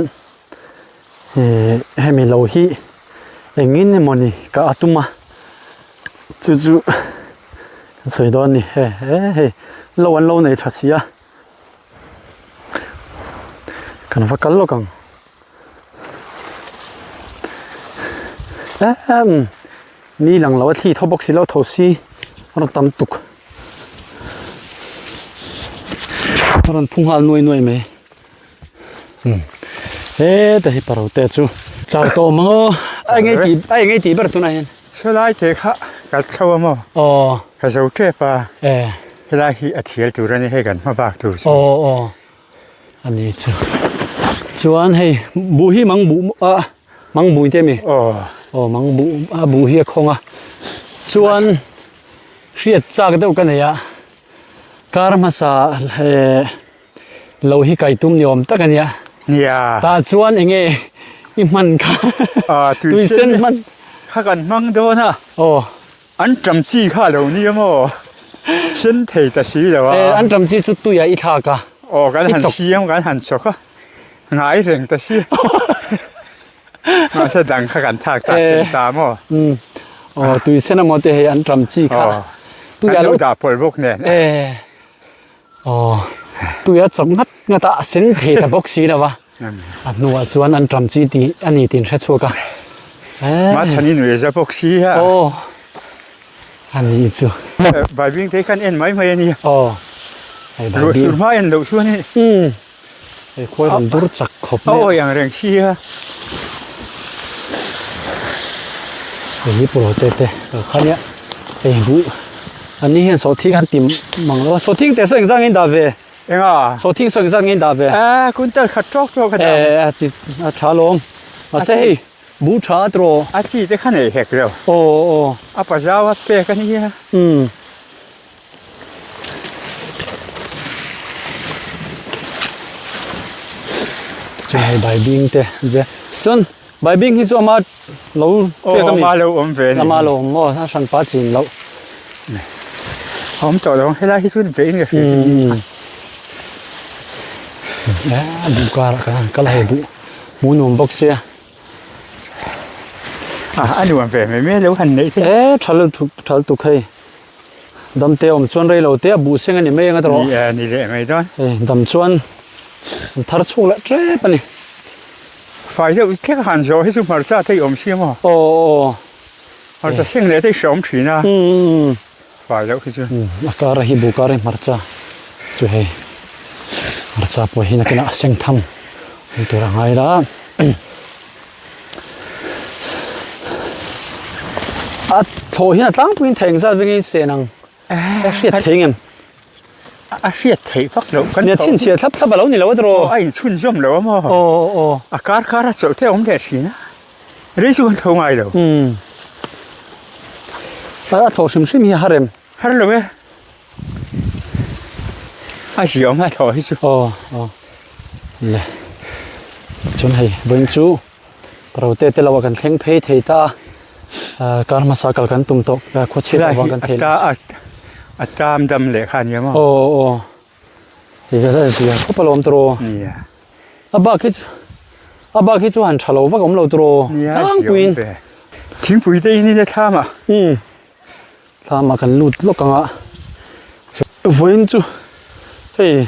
eh hemi lo hi engin emawni ka a tum a chu chu kan sawi dawn a ni he he hei lo an lo nei tha si a kan va kal lawk ang. Emm ni lang lo a thli tho bawk si lo tho si a rawn tam tuk a rawn phu nghal nuai nuai mai. Umm heta hi parote chu chau tawh awm ang aw. A eng ei tih a eng ei tih ber tunah hian. Chulai te kha kal thlo a maw? Aw. Ka zo tep a. E. Helai hi a thial tur a ni hei kan hma bak tur chu. Aw aw. A ni chu. Chuan hei buh hi mang buh a mang buh te mi? Aw. Aw mang buh a buh hi a khawng a. Chuan hriat chak deuh ka nei a. Kar hmasa eh lo hi kai tum ni awm tak a nia. Nia. Tah chuan eng nge i hman kha? Ah tui sen hman. Kha kan hmang dawn a. Aw. An ṭam chi kha a lo nia maw? Sen thei ta si lo a. Eh an ṭam chi chu tuiah i thlak a. Aw kan han siam kan han chawk a. Ngai reng ta si. Mahse dang kha kan thlak ta sen ta maw? Umm. Aw tui sen emaw te hei an ṭam chi kha. Aw. Kan lo dah pawlh bawk nen. Eh. Aw, tui a chawk nghat nghat a, a sen thei ta bawk si lo va. A hnuah chuan an ṭam chi tih a ni tih an hre chhuak a. Mathani nui za bawk si a. Aw, a ni chu. Baibing te khan en mai mai a ni. Aw, hei baibing. Ruah sur hma en loh chuan i. Umm, hei khuai rawn dur chak khawp mai a. A awi ang reng si a. Hei hi pawlawte te lo kha nia, hei buh. An ni hian sawhthing an ti mang lo a, sawhthing teh saw engzah nge in dah ve? Enga? Sawhthing saw engzah nge in dah ve? Eh, quintal khat tawk tawk a dah. Eh, a chi a tha lawm. Mahse hei, buh tha a tawh. A chi te kha nei hek lo. Aw aw. A pazau a pek a nia. Umm. Chuan hei baibing te ve. Chuan Baibing hi chu ama lo ṭiak a mi? Aw, ama lo awm ve a ni. Ama lo awm maw? A hran pa chin loh. Awm tawh lo, helai hi chuan vein ka hria. A buh karah kan han kal a hei buh hmuh nuam bawk sia. A, a nuam ve mai mai lo han neih theih. E, ṭha lutuk, ṭha lutuk hei. Damte awm chuan rei lo te a buh seng a ni mai ang a tawh. Ni e, ni leh mai dawn. Hei, dam chuan an thar chhuak leh ṭep a ni. Fai deuh thlek a han zawh hi chu hmarcha te i awm si maw? Aw aw. Hmarcha seng leh te i hreawm thin a. Umm. Fai deuh hi chu. A kar a hi bu kar hi hmarcha chu hei hmarcha pawh hi nakinah a seng tham awm tur a ngai la. A thlawh hian a tlangpuiin thei engzat vengin sen ang a hriat thei ngem? A hriat theih vak loh kan Nia chhinchhiah thlap thlap a lo ni lo a tiraw? Aw a inchhunzawm lo a maw? Aw aw. A kar kar a chawlh te a awm leh thin a, rei chu kan tho ngai lo. Umm. A thlawh hrim hrim hi a har em? Har lo e. A ziawm a thlawh hi chu. Aw aw. Le. Chuan hei vawiin chu Rote te lo ah kan thleng phei thei ta a, kar hmasa kal kan tum tawh khua chhiat avang kan thei lo. A tam dam leh kha nia maw? Aw aw hei vel a zia khawp alawm tawh. Nia. A bak hi chu a bak hi chu han tha lo vak awm lo tawh. Nia tlangpuiin. Thingpui te in ila thlam a. Umm thlam ah kan lut lawk ang a. Vawiin chu hei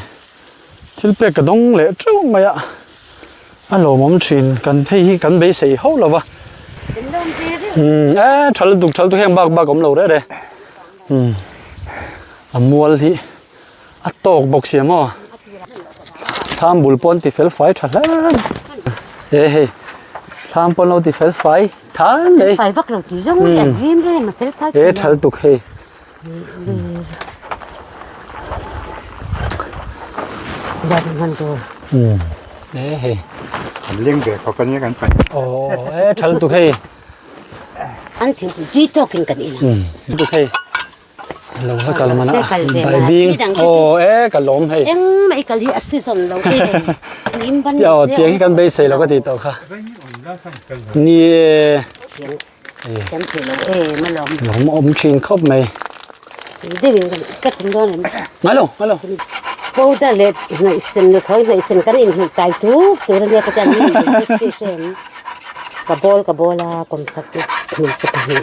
thil pek ka dawng leh teuh mai a. A lawmawm thin kan hei hi kan beisei hauh lo va umm e tha lutuk tha lutuk heng bak bak a awm lo reh reh umm a mual hi a tawk bawk sia maw thlam bul pawh an ti fel fai tha hle e hei thlam pawh an lo ti fel fai than mai fai vak lo tih zawng hi a zim em a fel fai e tha lutuk hei. E hei. Kan leng ve khawp ania kan pan. Aw e tha lutuk hei. An thingpui tui tawkin kan in a. Lutuk hei. Lo la kal mana. Baibing. Aw e ka lawm hei. Engmah i kal hi a season lo e. Nim ban. Aw tiang hi kan beisei lo ka ti tawh kha. Ni e. Kan thei lo em alawm. Lawm awm thin khawp mai. Deuhin kan ka thum dawn em? Ngai lo, ngai lo. Powder leh hnaihsen leh khawi hnaihsen kan inhnaih tai tuk tur ania ka tiang in si hrem. Ka bawl ka bawl a kawmchak te hmeichhe pahnih.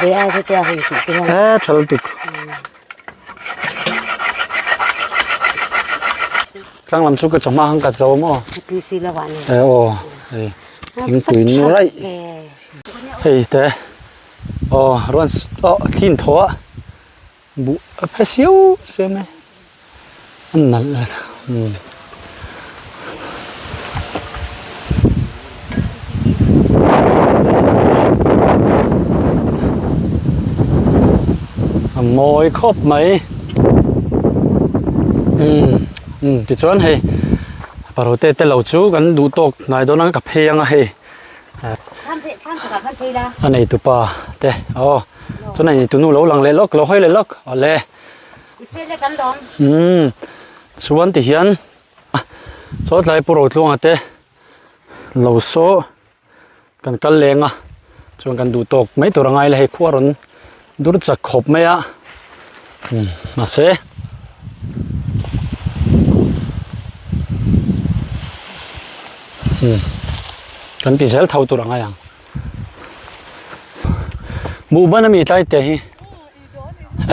Ve ai hetia hei tih te hian. E tha lutuk. Tlang lam chu ka chawhma hang ka zo maw? PC lo ah ni. E aw hei thingpui nu raih. Hei te aw rawn aw thli in thaw a buh a phe siau siau mai a nalh. Umm. A mawi khawp mai. Umm umm tichuan hei parote te lo chu kan duh tawk hnai dawn a ka phei anga hei. A neitu pa te aw chuan a neitu nu lo lang leh lawk lo hawi leh lawk awle umm chuan ti hian saw tlai pu Rotluanga te lo saw kan kal leng a chuan kan duh tawk mai tur a ngai la hei khua rawn dur chak khawp mai a umm mahse. Umm kan ti zel tho tur a ngai ang buhban ami tlai te hi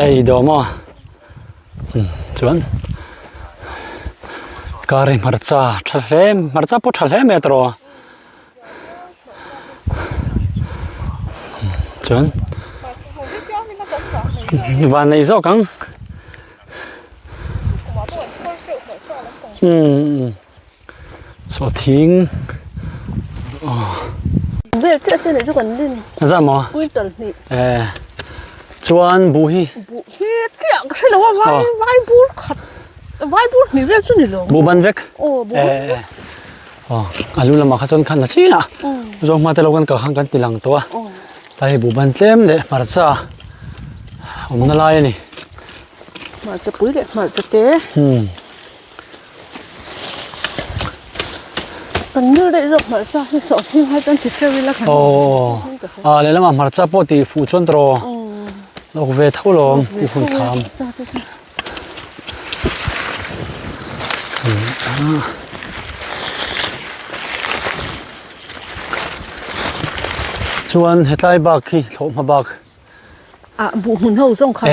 ei dawm aw umm chuan kar hi hmarcha tha hle hmarcha pawh tha hle mai a tawrh aw chuan van nei zawk ang umm. Saw thing Vel chiah chiah leh chu kan rin. Za maw? Quintal hnih. Eh chuan buh hi. Buh hi chiah ka hre lo a vai vai bur khat vai bur hnih vel chu ni lo. Buh ban vek. Aw buh ban vek. Aw alu lamah kha chuan khan a chin a. Zawng hma te lo kan kal khan kan ti lang tawh a. Tlai hi buh ban tlem leh hmarcha awmna lai a ni. Hmarcha pui leh hmarcha te. Umm. Kan nil daih zawk hmarcha hi sawhthing hai chuan ti hreu ila kan Aw a lehlamah hmarcha pawh tih fuh chuan tawh lawk ve tho lawm u hun thlam. Chuan hetlai bak hi thlawhhma bak Ah buh hmun ho zawng kha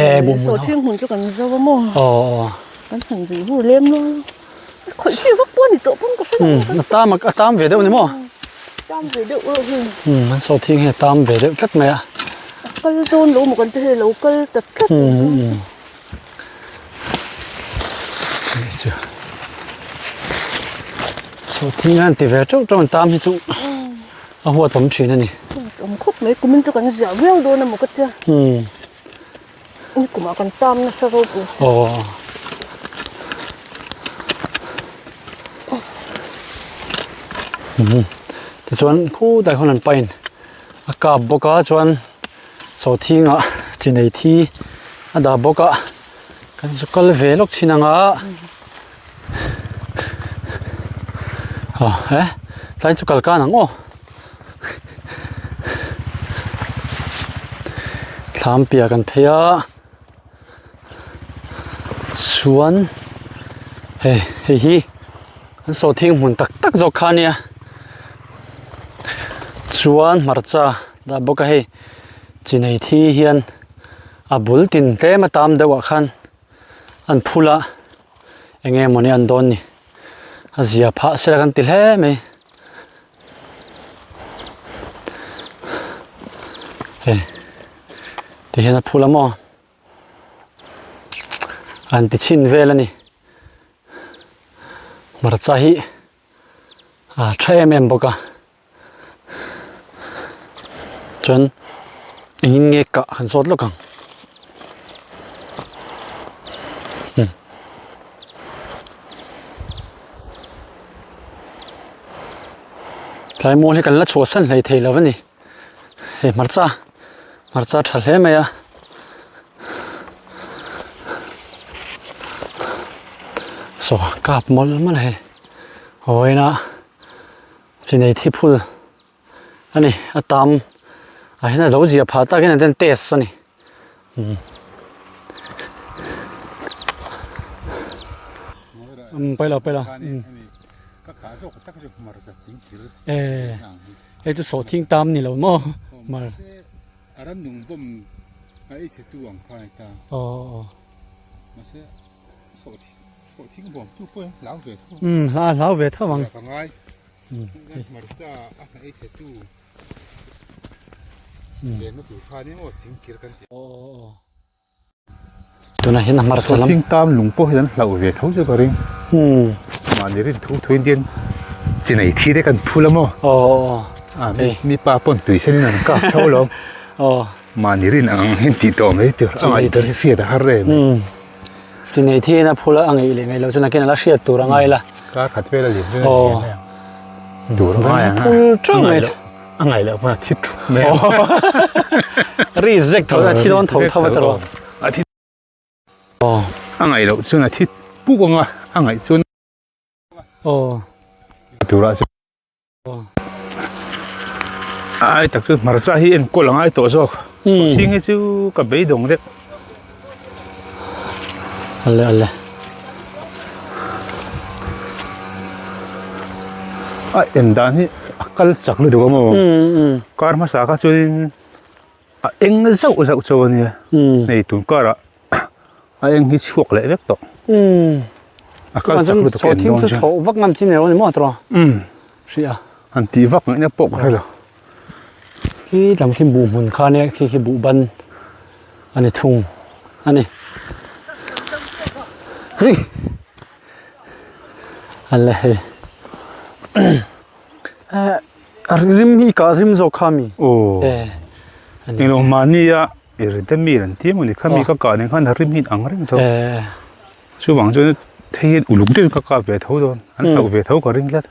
sawhthing hmun chu kan zo a maw? Aw. Kan han zui hur lem lo. Khawih chi vak pawh a ni tawh pawn ka hre lo. A tam a tam ve deuh ni maw? Tam ve deuh erawh hi. An sawhthing hi a tam ve deuh tlat mai a. A kal dawn lo maw kan ti hei lo kal ta tlat. Chu. Sawhthing an ti ve teuh teuh an tam hi chu. A huat awm thin a ni. Huat awm khawp mai kumin chu kan ziah viau dawn emaw ka tia. Umm. Ni kumah kan tam nasa ropui si. Aw. Umm. Tichuan khutah khawn an pain a kap bawk a chuan sawhthingah chi nei thi a dah bawk a kan zu kal ve lawk thin ang a. Aw he tlai chu kal kan ang aw thlam piah kan phei a chuan hei hei hi an sawhthing hmun tak tak zawk kha ania chuan hmarcha dah bawk a hei chi nei thi hian a bul tin tlem a tam deuh ah khan an phul a eng nge mawni an dawn ni a zia phah sela kan ti hle mai hei ti hian a phul a maw an ti chhin vel a ni hmarcha hi a tha em em bawk a chuan engin nge kah han zawt lawk ang umm tlai mual hi kan la chhuahsan hlei thei lo a ni hei hmarcha hmarcha tha hle mai a. Saw kap mawlh mawlh hei vawiina chi nei thi phul a ni a tam ah hian a lo zia phah tak in an test a ni umm pailo pailo eh hei chu sawhthing tam ni lo maw mar. A rannung bawm a ei chhe tu ang kha a ni ta. Aw. Mahse sawhthing sawhthing bawm tu pawh hian hlau ve tho. Umm hla hlau ve tho ang. Ka ngai. Hmarcha a hna ei chhe tu. Lenna tur kha nia maw chingkir kan ti. Aw. Tunah hian a hmarcha lam. Sawhthing tam lung pawh hian an hlauh ve tho chu ka ring. Mahni rin thu thu in tian chi nei thi te kan phul a maw? A mi pa pawn tui sen in an kap tho alawm. Mahni rin ang hian tih tawh mai tur a ngaih ber hi hriat a har em. Chi nei thi in a phul a a ngeih leh ngeih loh chu nakin a la hriat tur a ngai la. Kar khat vel a liam chuan a hria mai ang. Tur a ngai ang a. Phul teuh mai. A ngaih loh pawn a thi thup mai ang. Ri zek tho a thi dawn tho tho a tawh. A thi A ngaih loh chuan a thi puk ang a, a ngaih chuan turah chuan ai tak chu hmarcha hi enkawl a ngai tawh zawk thing hi chu ka beidawng deuh. Ale ale. A en dan hi a kal chak lutuk a maw kar hmasa kha chuanin A eng zauh zauh chauh a nia hei tun karah a eng hi chhuak leh vek tawh a kal chak lutuk en dawn chuan thawh vak ngam chi ni lo ni maw tawh hria han tih vak ngaihna pawh ka hre lo khi lam khi buh hmun kha nia khi khi buh ban a ni thung a ni a le hei A rim hi ka rim zawk kha mi. Aw. Englo mahni a i ri te mi an ti emaw ni khami ka kah nen khan a rim hi ang reng tho. Chuvang chuan thei hian uluk deuhin ka kap ve tho dawn an hlauh ve tho ka ring tlat.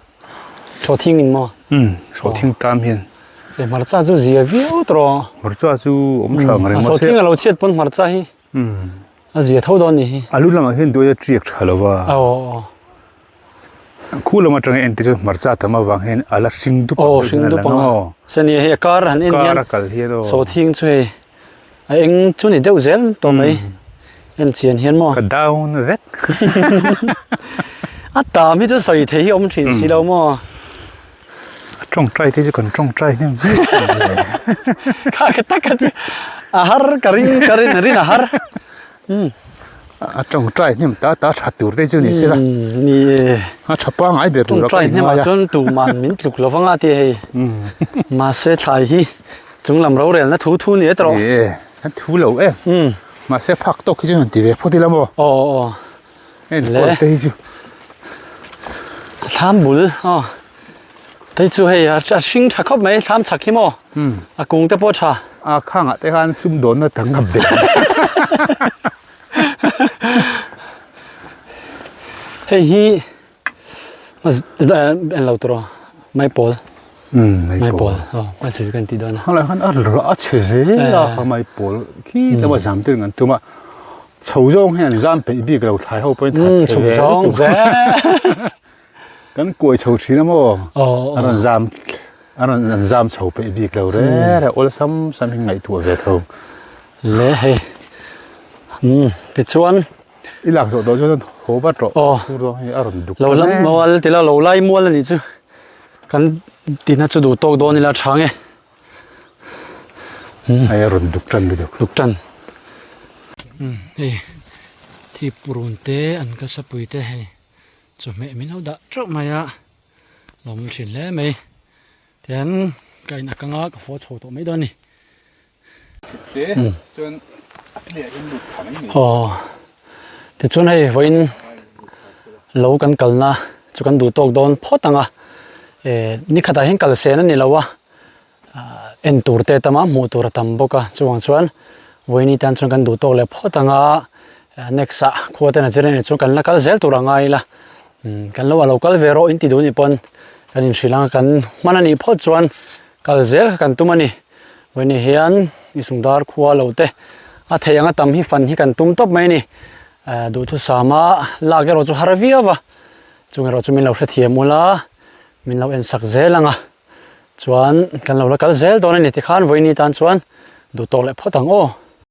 Thawthing in maw? Umm thawthing tam hian. E hmarcha chu zia viau tawh rawh. Hmarcha chu awm tha ang reng mahse. Thawthing a lo chhiat pawn hmarcha hi a zia tho dawn ni hi. A lu lamah hian duai a tiak tha lo a. Aw aw. Khu lam atanga en te chu hmarcha tam avang hian a la hring dup ang hring dup ang a seni hei a kar han en hian kar a kal hian aw sawhthing chu hei a eng chu ni deuh zel tawh mai en chian hian maw ka down vek a tam hi chu sawi thei hi awm thin si lo maw a tawngtai te chu kan tawngtai hnem viau kha ka tak a chu a har ka ring ka rin rin a har A tawngtai hnem ta ta tha tur te chu ni se la. Ni e. A tha pangai ber tur a Tawngtai hnem ah chuan tuman min tluk lo vang a ti hei. Mahse thlai hi chunglam rorelna thu thu ni e tawh. Ni e, a thu lo em. Mahse phak tawk hi chu han ti ve phawt ila maw? Aw aw. Enkawl te hi chu. A thlam bul aw. Hei chu hei a hring tha khawp mai thlam chhak hi maw a kung te pawh tha. A khangah te khan sumdawnna tam ngam ve. Hei hi en lo tur aw maipawl maipawl aw hmazil kan tih dawn a. Helai khan a rah a chhe zel a maipawl khi tlema zam tir ngan tum a chho zawng hian an zam peih bik lo thlai ho pawhin that chhe ve lutuk. Kan kuai chho thin a maw? A rawn zam a rawn an zam chho peih bik lo re re awlsam sam hi ngaihtuah ve tho. Le hei umm tichuan I lak zawh tawh chuan haw vat rawh chhur dawn hei a rawn duk Lo lam mual tila lo lai mual a nih chu kan tina chu duh tawk dawn ila tha nge. Hei a rawn duk tan lutuk. Duk tan. Umm hei thi purun te an ka sapui te hei. Chawhmeh min lo dah teuh mai a, lawm thin hle mai. Tihian ka in a kang a, ka haw chho tawh mai dawn a ni. Aw tichuan hei vawiin lo kan kalna chu kan duh tawk dawn phawt ang a, eh ni khatah hian kal sen a ni lo a, en tur te a tam a hmuh tur a tam bawk a chuvang chuan vawiin tan chuan kan duh tawk leh phawt ang a next ah khua ten a zir anih chuan kan la kal zel tur a ngai ila kan lo a lo kal ve rawh in ti duh anih pawn kan inhrilh ang a kan hman anih phawt chuan kal zel kha kan tum a ni vawiin ah hian i sungdar khua lo te a theih anga tam hi fan hi kan tum tawp mai a ni duhthusam a lak erawh chu har viau a chung erawh chu min lo hrethiam ula min lo en sak zel ang a. Chuan kan lo la kal zel dawn a ni tikhan vawiini tan chuan duh tawk leh phawt ang aw.